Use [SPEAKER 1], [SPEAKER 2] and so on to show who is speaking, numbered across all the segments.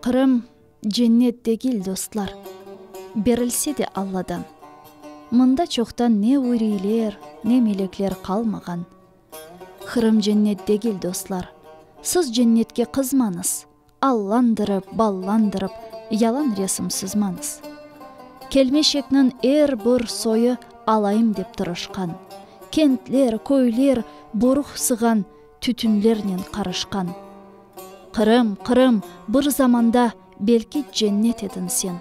[SPEAKER 1] Qırım cennet degil, dostlar, berilse de Alladan. Mında çoqtan ne uriyler, ne melekler qalmağan. Qırım cennet degil, dostlar, siz cennetke qızmañız, allandırıp, ballandırıp, yalan resim sızmañız. Kelmeşekniñ er bir soyu alayım dep tırışqan. Kentler, köyler boruq sığan tütünlernen qarışqan. Qırım, Qırım, bir zamanda belki cennet ediñ sen,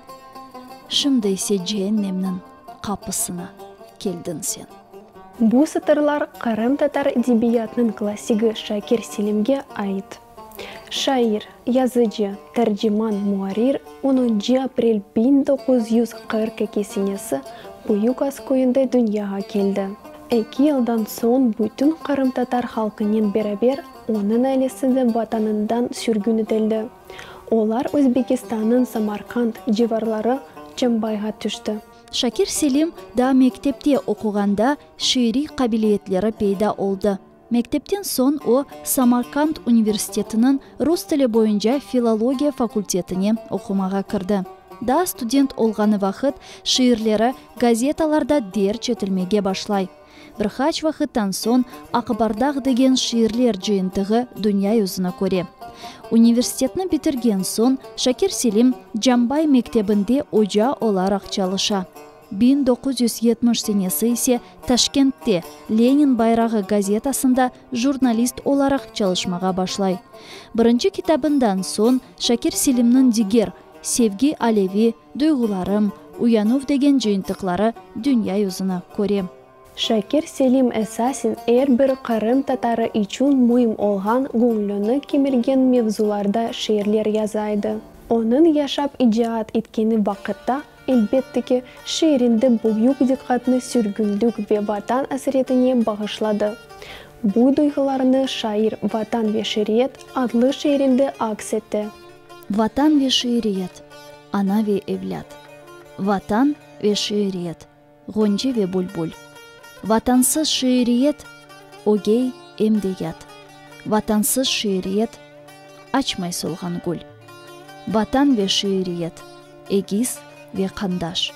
[SPEAKER 1] şimdi ise ceennemniñ qapısına keldiñ sen.
[SPEAKER 2] Bu satırlar qırımtatar edebiyatınıñ klassigi Şakir Selimge ait. Şair, yazıcı, terciman, muarrir onuncı aprel 1942 senesi Büyük Az köyünde dünyağa keldi. Eki yıldan soñ bütün qırımtatar halqınen beraber onıñ ailesi de vatanından sürgün etildi. Olar Özbekistannıñ Samarqand civarları Çambayğa tüşti.
[SPEAKER 1] Şakir Selim daa mektepte oquğanda şiiriy qabiliyetleri peyda oldı. Mektepten soñ o, Samarkand universitetiniñ rus tili boyunca filologiya fakultetine oqumağa kirdi. Daa student olğanı vaqıt şiirleri gazetalarda derc etilmege başlay. Bir qaç vaqıttan soñ Aqbardaq degen şiirler cıyıntığı dünya yüzüni köre. Universitetni bitirgen soñ Şakir Selim Cambay mektebinde oca olaraq çalışa. 1970 senesi ise Taşkentte Lenin bayrağı gazetasında jurnalist olaraq çalışmağa başlay. Birinci kitabından soñ Şakir Selimniñ diger Sevgi alevi, Duyğularım, Uyanuv degen cıyıntıqları dünya yüzüni köre.
[SPEAKER 2] Şakir Selim esasen er bir qırım tatarı içün müim olğan göñlüni kemirgen mevzularda şiirler yaza edi. Onıñ yaşap icaat etkeni vaqıtta, elbette ki, şiirinde büyük diqqatnı sürgünlik ve Vatan asretine bağışladı. Bu duyğularını şair Vatan ve şiiriyet adlı şiirinde aks ete.
[SPEAKER 1] Vatan ve şiiriyet, ana ve evlât. Vatan ve şiiriyet, ğonce ve bülbül. Vatansız şiiriyet, ögey em de yat. Vatansız şiiriyet, açmay solğan gül. Vatan ve şiiriyet, egiz ve qandaş.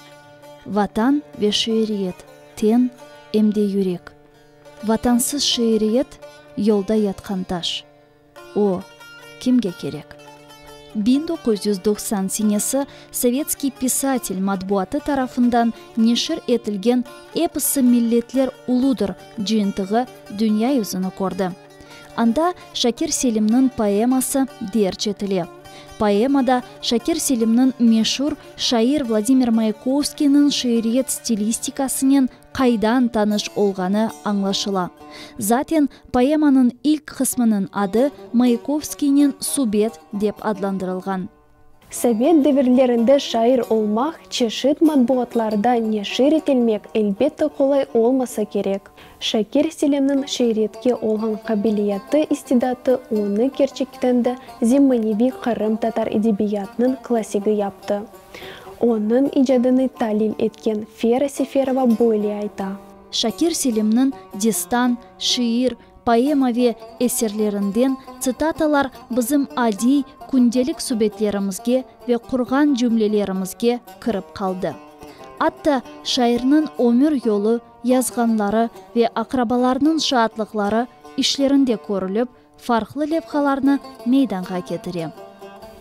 [SPEAKER 1] Vatan ve şiiriyet, ten em de yürek. Vatansız şiiriyet, yolda yatqan taş. O, kimge kerek? 1990 senesi Sovetskiy pisatel matbuatı tarafından neşir etilgen Episi milletler uludır cıyıntığı dünya yüzüni kördi. Anda Şakir Selimniñ poeması derc etile. Poemada Şakir Selimniñ meşur şair Vladimir Mayakovskiyniñ şiiriyet stilistikasınen qaydan tanış olğanı añlaşıla. Zaten, poemanıñ ilk qısmınıñ adı Mayakovskiynen subet dep adlandırılğan.
[SPEAKER 2] Sovet devirlerinde şair olmaq, çeşit matbuatlarda neşir etilmek elbette qolay olmasa kerek. Şakir Selimniñ şiiriyetke olğan qabiliyeti, istidatı onı kerçekten de zemaneviy qırımtatar edebiyatınıñ klassigi yaptı. Onıñ icadını talil etken Fera Seferova böyle ayta.
[SPEAKER 1] Şakir Selimniñ destan, şiir, poema ve eserlerinden tsitatalar bizim adiy, kündelik subetlerimizge ve qurğan cümlelerimizge kirip qaldı. Atta şairniñ ömür yolu, yazğanları ve aqrabalarınıñ şaatlıqları işlerinde körülip, farqlı levhalarnı meydanğa ketire.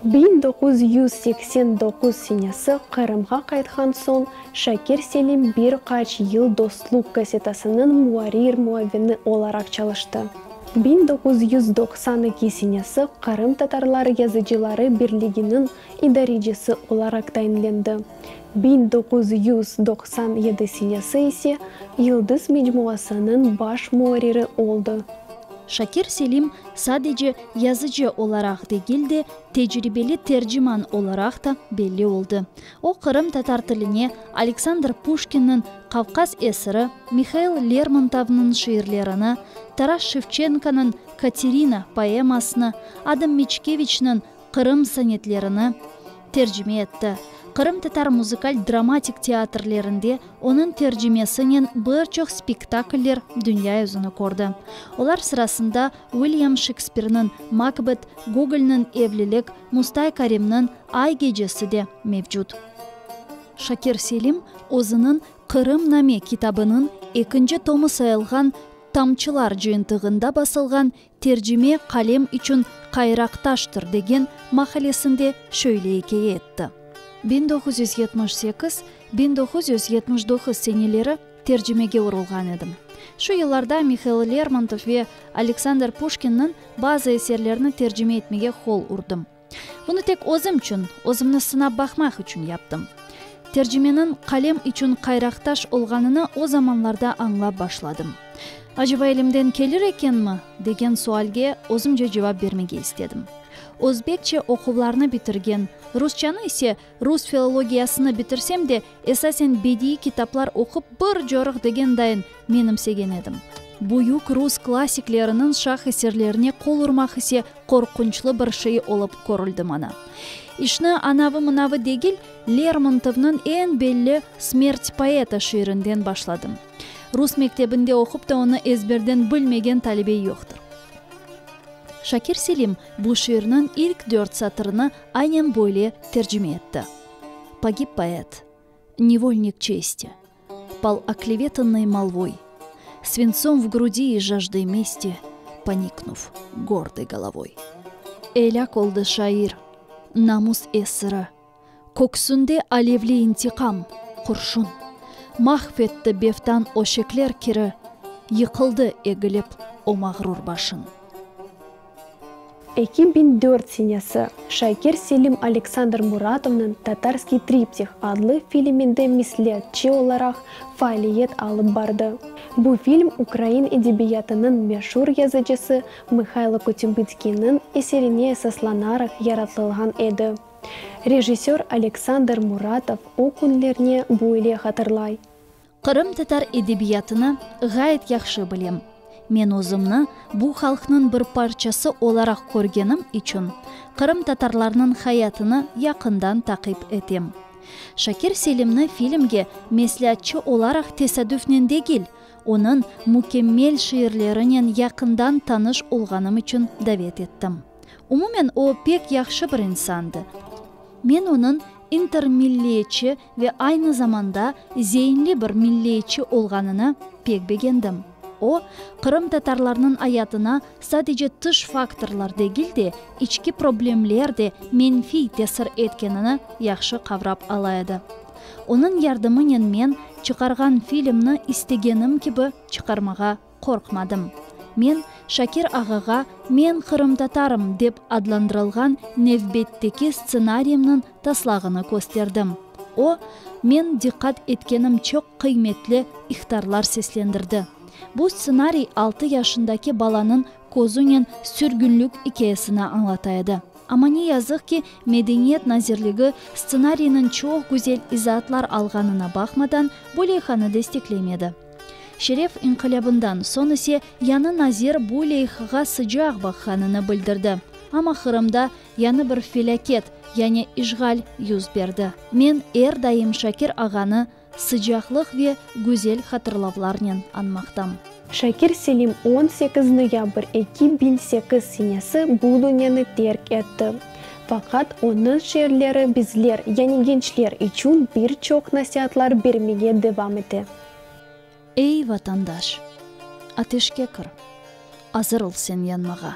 [SPEAKER 2] 1989 senesi Qırımğa qaytqan soñ Şakir Selim bir qaç yıl Dostluq gazetasınıñ muarrir muavini olaraq çalıştı. 1992 senesi Qırımtatarlar yazıcıları birliginiñ idarecisi olaraq tayinlendi. 1997 senesi ise Yıldız mecmuasınıñ baş muarriri oldı.
[SPEAKER 1] Şakir Selim sadece yazıcı olaraq degil de, tecribeli terciman olaraq da belli oldı. O, qırımtatar tiline Aleksandr Puşkinniñ Qavqaz esiri, Mihail Lermontovnıñ şiirlerini, Taras Şevçenkonıñ Katerina poemasını, Adam Miçkeviçniñ Qırım sonetlerini tercime etti. Qırımtatar muzıkal-dramatik teatrlerinde onıñ tercimesinen bir çoq spektakller dünya yüzüni kördi. Olar sırasında Uilyam Şekspirniñ Makbet, Gogolniñ Evlilik, Mustay Karimniñ Ay gecesi de mevcut. Şakir Selim özüniñ Qırımname kitabınıñ ekinci tomı sayılğan Tamçılar cıyıntığında basılğan Tercime qalem içün qayraqtaştır degen maqalesinde şöyle ikâye etti. 1978, 1979 seneleri tercimege urulğan edim. Şu yıllarda Mihail Lermontov ve Aleksandr Puşkinniñ bazı eserlerini tercime etmege qol urdım. Bunı tek özümçün, özümni sınap baqmaq içün yaptım. Tercimeniñ qalem içün qayraqtaş olğanını o zamanlarda añlap başladım. Aceba elimden kelir ekenmi? degen sualge özümce cevap bermege istedim. Özbekçe oquvlarnı bitirgen, rusçanı ise rus filologiyasını bitirsem de, esasen bediiy kitaplar oqup bir coruq degen dayın menimsegen edim. Büyük rus klassikleriniñ şah eserlerine qol urmaq ise qorqunçlı bir şey olıp körüldi maña. İşni anavı-mınavı degil, Lermontovnıñ eñ belli Smert poeta şiirinden başladım. Rus mektebinde oqup da onı ezberden bilmegen talebe yoqtır. Şakir Selim bu şiirniñ ilk dört satırını aynen böyle tercime etti, Pogib poet, nevolnik çesti, Pal oklevetannıy molvoy, Svintsом v grudi i jajdoy mesti, Poniknuv gordoy golovoy. Elâk oldı şair, namus esiri, Köksünde alevli intiqam, qurşun. Mahv etti beftan öşekler kiri, Yıqıldı egilip o mağrur başın.
[SPEAKER 2] 2004 senesi, Şakir Selim Aleksandr Muratovnıñ Tatarskiy triptih adlı filminde misliatçı olaraq faaliyet alıp bardı. Bu film ukrain edebiyatınıñ meşur yazıcısı Mıhaylo Kotübıtskiyniñ eserine esaslanaraq yaratılğan edi. Rejissör Aleksandr Muratov o künlerni böyle hatırlay.
[SPEAKER 1] Qırımtatar edebiyatını ğayet yahşı bilem. Men özümni bu halqnıñ bir parçası olaraq körgenim içün, qırımtatarlarnıñ hayatını yaqından taqip etem. Şakir Selimni filmge mesleatçı olaraq tesadüfnen degil, onıñ mükemmel şiirlerinen yaqından tanış olğanım içün davet ettim. Umumen o pek yahşı bir insandı. Men onıñ intermilliyetçi ve aynı zamanda zeinli bir milliyetçi olğanını pek begendim. O, qırımtatarlarnıñ ayatına sadece tış faktorlar degil de, içki problemler de menfiy tesir etkenini yahşı qavrap ala edi. Onıñ yardımınen men çıqarğan filmni istegenim kibi çıqarmağa Qorqmadım. Men Şakir ağağa Men qırımtatarım dep adlandırılğan nevbetteki stsenariyimniñ taslağını kösterdim. O, men diqqat etkenim çoq qıymetli ihtarlar seslendirdi. Bu stsenariy altı yaşındaki balanıñ közünen sürgünlik ikâyesini añlata edi. Amma ne yazıq ki, Medeniyet nazirligi stsenariyniñ çoq güzel izaatlar alğanına baqmadan, bu leyhanı desteklemedi. Şeref inqilâbından soñ ise yañı nazir bu leyhağa sıcaq baqqanını bildirdi. Amma Qırımda yañı bir felâket, yani işğal yüz berdi. Men er daim Şakir ağanı sıcaqlıq ve güzel hatırlavlarnen añmaqtam.
[SPEAKER 2] Şakir Selim 18 noyabr 2008 senesi bu dünyanı terk etti. Faqat onıñ şiirleri bizler, yani gençler içün bir çoq nasiatlar bermege devam ete.
[SPEAKER 1] Ey, vatandaş, ateşke kir, azır ol sen yanmağa.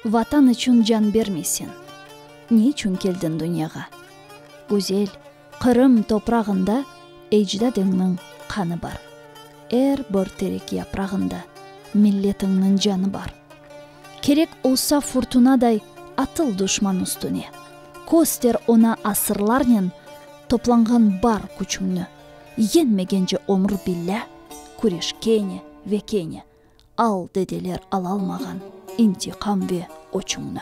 [SPEAKER 1] Vatan içün can bermeysen, ne içün keldiñ dünyağa? Güzel Qırım toprağında ecdadıñnıñ qanı bar. Er bir terek yaprağında milletiñniñ canı bar. Kerek olsa furtunaday atıl duşman üstüne. Köster oña asırlarnen toplanğan bar küçüñni. Yeñmegence ömür billâ küreş kene ve kene. Al, dedeler alalmağan intiqam ve öçüñni.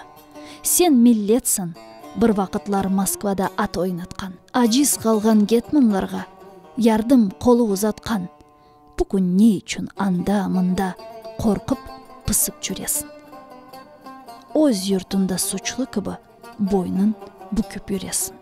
[SPEAKER 1] Sen milletsiñ, bir vaqıtlar Moskvada at oynatqan, aciz qalğan getmanlarğa yardım qolu uzatqan. Bugün ne içün anda-mında qorqıp pısıp cüresiñ? Öz yurtunda suçlı kibi boynun büküp yüresiñ.